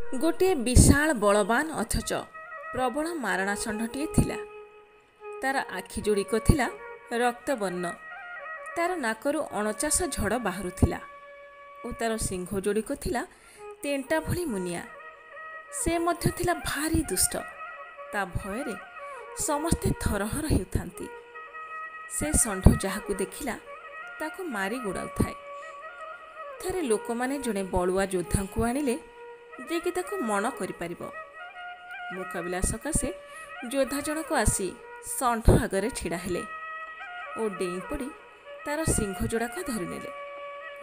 ଗୋଟିଏ ବିଶାଳ ବଳବାନ ଅଥଚ ପ୍ରବଳ ମାରଣା ଷଣ୍ଢଟିଏ ଥିଲା। ତାର ଆଖି ଯୋଡ଼ିକ ଥିଲା ରକ୍ତବର୍ଣ୍ଣ, ତାର ନାକରୁ 49 ଝଡ଼ ବାହାରୁଥିଲା ଓ ତାର ଶିଙ୍ଘ ଯୋଡ଼ିକ ଥିଲା ତେଣ୍ଟା ଭଳି ମୁନିଆ। ସେ ମଧ୍ୟ ଥିଲା ଭାରି ଦୁଷ୍ଟ। ତା ଭୟରେ ସମସ୍ତେ ଥରହର ହେଉଥାନ୍ତି। ସେ ଷଣ୍ଢ ଯାହାକୁ ଦେଖିଲା ତାକୁ ମାରି ଗୋଡ଼ାଉଥାଏ। ଥରେ ଲୋକମାନେ ଜଣେ ବଳୁଆ ଯୋଦ୍ଧାଙ୍କୁ ଆଣିଲେ, ଯିଏକି ତାକୁ ମଣ କରିପାରିବ। ମୁକାବିଲା ସକାଶେ ଯୋଦ୍ଧା ଜଣକ ଆସି ଷଣ୍ଢ ଆଗରେ ଛିଡ଼ା ହେଲେ ଓ ଡେଇଁ ପଡ଼ି ତାର ଶିଙ୍ଘ ଯୋଡ଼ାକ ଧରିନେଲେ।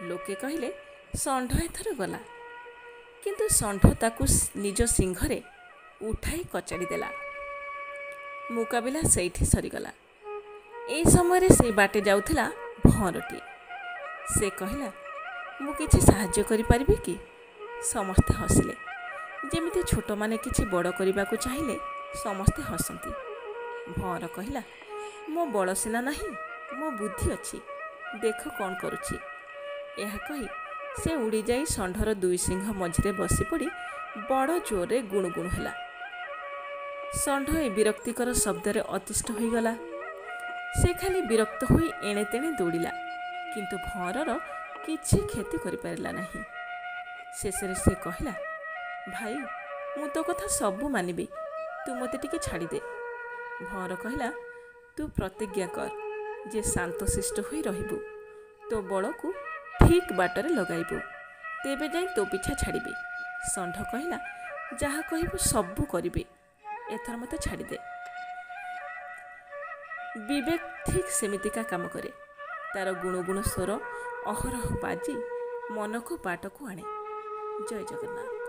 ଲୋକେ କହିଲେ, ଷଣ୍ଢ ଏଥର ଗଲା। କିନ୍ତୁ ଷଣ୍ଢ ତାକୁ ନିଜ ଶିଙ୍ଘରେ ଉଠାଇ କଚାଡ଼ି ଦେଲା। ମୁକାବିଲା ସେଇଠି ସରିଗଲା। ଏହି ସମୟରେ ସେଇ ବାଟେ ଯାଉଥିଲା ଭଅଁରଟିଏ। ସେ କହିଲା, ମୁଁ କିଛି ସାହାଯ୍ୟ କରିପାରିବି କି? ସମସ୍ତେ ହସିଲେ, ଯେମିତି ଛୋଟମାନେ କିଛି ବଡ଼ କରିବାକୁ ଚାହିଁଲେ ସମସ୍ତେ ହସନ୍ତି। ଭଅଁର କହିଲା, ମୋ ବଳ ସିନା ନାହିଁ, ମୋ ବୁଦ୍ଧି ଅଛି, ଦେଖ କ'ଣ କରୁଛି। ଏହା କହି ସେ ଉଡ଼ିଯାଇ ଷଣ୍ଢର ଦୁଇ ଶିଙ୍ଘ ମଝିରେ ବସିପଡ଼ି ବଡ଼ ଜୋରରେ ଗୁଣୁଗୁଣୁ ହେଲା। ଷଣ୍ଢ ଏ ବିରକ୍ତିକର ଶବ୍ଦରେ ଅତିଷ୍ଠ ହୋଇଗଲା। ସେ ଖାଲି ବିରକ୍ତ ହୋଇ ଏଣେ ତେଣେ ଦୌଡ଼ିଲା, କିନ୍ତୁ ଭଅଁରର କିଛି କ୍ଷତି କରିପାରିଲା ନାହିଁ। ଶେଷରେ ସେ କହିଲା, ଭାଇ, ମୁଁ ତୋ କଥା ସବୁ ମାନିବି, ତୁ ମୋତେ ଟିକେ ଛାଡ଼ିଦେ। ଭଅଁର କହିଲା, ତୁ ପ୍ରତିଜ୍ଞା କର ଯେ ଶାନ୍ତଶିଷ୍ଟ ହୋଇ ରହିବୁ, ତୋ ବଳକୁ ଠିକ୍ ବାଟରେ ଲଗାଇବୁ, ତେବେ ଯାଇ ତୋ ପିଛା ଛାଡ଼ିବି। ଷଣ୍ଢ କହିଲା, ଯାହା କହିବୁ ସବୁ କରିବି, ଏଥର ମୋତେ ଛାଡ଼ିଦେ। ବିବେକ ଠିକ୍ ସେମିତିକା କାମ କରେ। ତାର ଗୁଣୁଗୁଣୁ ସ୍ୱର ଅହରହ ବାଜି ମନକୁ ବାଟକୁ ଆଣେ। ଜୟ ଜଗନ୍ନାଥ।